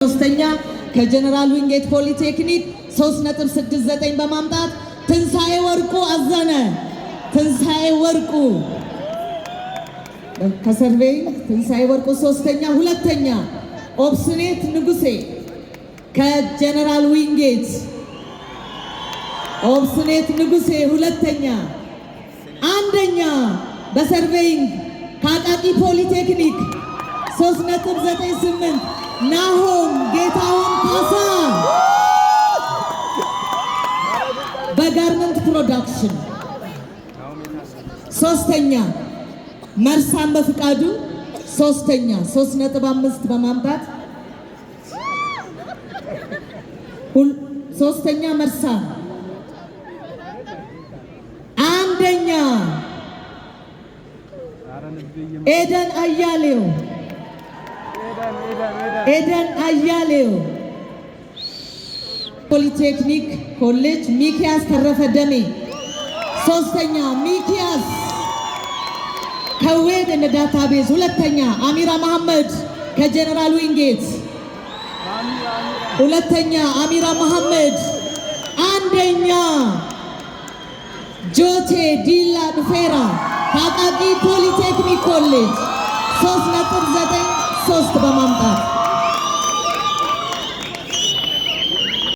ሶስተኛ ከጀነራል ዊንጌት ፖሊቴክኒክ 3.69 በማምጣት ትንሣኤ ወርቁ አዘነ። ትንሣኤ ወርቁ ከ surveying ትንሣኤ ወርቁ ሶስተኛ። ሁለተኛ ኦብስኔት ንጉሴ ከጀነራል ዊንጌት፣ ኦብስኔት ንጉሴ ሁለተኛ። አንደኛ በ surveying ከአቃቂ ፖሊቴክኒክ 3.98 ናሆም ጌታሁን ካሳ። በ garment production ሶስተኛ መርሳም በፍቃዱ ሶስተኛ 3.5 በማምጣት ሶስተኛ መርሳም። አንደኛ ኤደን አያሌው፣ ኤደን አያሌው ፖሊቴክኒክ ኮሌጅ። ሚኪያስ ተረፈ ደሜ ሶስተኛ፣ ሚኪያስ ከ web and database ሁለተኛ፣ አሚራ መሐመድ ከጀነራል ዊንጌት ሁለተኛ አሚራ መሐመድ። አንደኛ ጆቴ ዲላ ዱፌራ ከአቃቂ ፖሊቴክኒክ ኮሌጅ 3.93 በማምጣት።